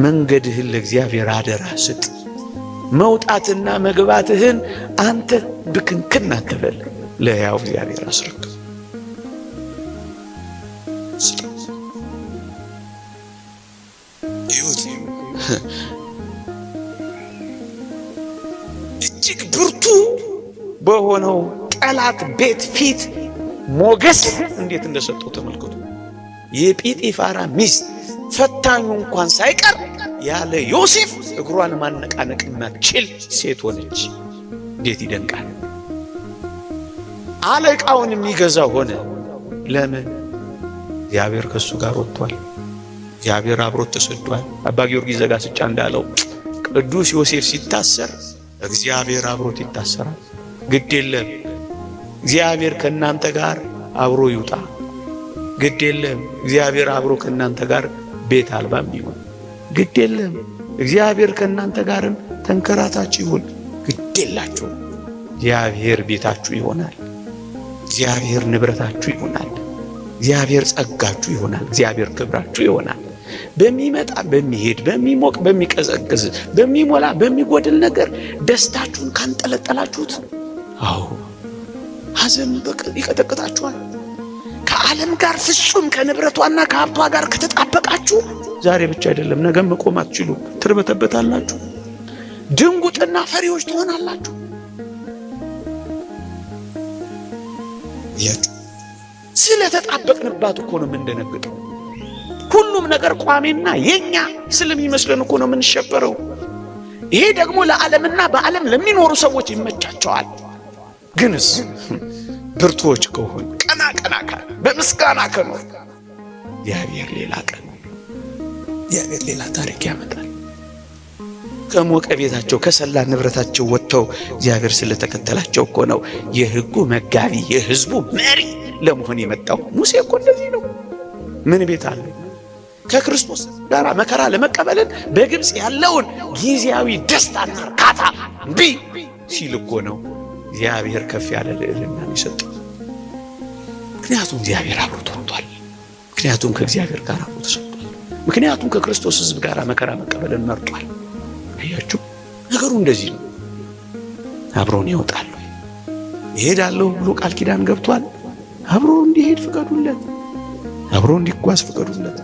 መንገድህን ለእግዚአብሔር አደራ ስጥ። መውጣትና መግባትህን አንተ ብክንክን አትበል፣ ለሕያው እግዚአብሔር አስረክብ። እጅግ ብርቱ በሆነው ጠላት ቤት ፊት ሞገስ እንዴት እንደሰጠው ተመልከቱ። የጲጢፋራ ሚስት ፈታኙ እንኳን ሳይቀር ያለ ዮሴፍ እግሯን ማነቃነቅ የማትችል ሴት ሆነች። እንዴት ይደንቃል! አለቃውን የሚገዛ ሆነ። ለምን? እግዚአብሔር ከእሱ ጋር ወጥቷል። እግዚአብሔር አብሮት ተሰዷል። አባ ጊዮርጊስ ዘጋስጫ እንዳለው ቅዱስ ዮሴፍ ሲታሰር እግዚአብሔር አብሮት ይታሰራል። ግድ የለም እግዚአብሔር ከእናንተ ጋር አብሮ ይውጣ። ግድ የለም እግዚአብሔር አብሮ ከእናንተ ጋር ቤት አልባም ይሁን። ግድ የለም እግዚአብሔር ከእናንተ ጋርም ተንከራታች ይሁን። ግድ የላችሁ እግዚአብሔር ቤታችሁ ይሆናል። እግዚአብሔር ንብረታችሁ ይሆናል። እግዚአብሔር ጸጋችሁ ይሆናል። እግዚአብሔር ክብራችሁ ይሆናል። በሚመጣ በሚሄድ በሚሞቅ በሚቀዘቅዝ በሚሞላ በሚጎድል ነገር ደስታችሁን ካንጠለጠላችሁት፣ አዎ ሐዘን ይቀጠቅጣችኋል። ከዓለም ጋር ፍጹም ከንብረቷና ከሀብቷ ጋር ከተጣበቃችሁ ዛሬ ብቻ አይደለም ነገም መቆም አትችሉ፣ ትርበተበታላችሁ፣ ድንጉጥና ፈሪዎች ትሆናላችሁ። ስለተጣበቅንባት እኮ ነው የምንደነግጠው። ሁሉም ነገር ቋሚና የኛ ስለሚመስለን እኮ ነው የምንሸበረው። ይሄ ደግሞ ለዓለምና በዓለም ለሚኖሩ ሰዎች ይመቻቸዋል። ግንስ ብርቱዎች ከሆን ቀና ቀና ካል በምስጋና ከኖር እግዚአብሔር ሌላ ቀን እግዚአብሔር ሌላ ታሪክ ያመጣል። ከሞቀ ቤታቸው ከሰላ ንብረታቸው ወጥተው እግዚአብሔር ስለተከተላቸው እኮ ነው የሕጉ መጋቢ የሕዝቡ መሪ ለመሆን የመጣው። ሙሴ እኮ እንደዚህ ነው። ምን ቤት አለ? ከክርስቶስ ጋር መከራ ለመቀበልን በግብፅ ያለውን ጊዜያዊ ደስታና እርካታ እምቢ ሲል እኮ ነው እግዚአብሔር ከፍ ያለ ልዕልና የሰጠው። ምክንያቱም እግዚአብሔር አብሮት ወጥቷል። ምክንያቱም ከእግዚአብሔር ጋር አብሮ ተሰጥቷል። ምክንያቱም ከክርስቶስ ሕዝብ ጋር መከራ መቀበልን መርጧል። አያችሁ፣ ነገሩ እንደዚህ ነው። አብሮን ይወጣል ወይ ይሄዳለሁ ብሎ ቃል ኪዳን ገብቷል። አብሮ እንዲሄድ ፍቀዱለት። አብሮ እንዲጓዝ ፍቀዱለት።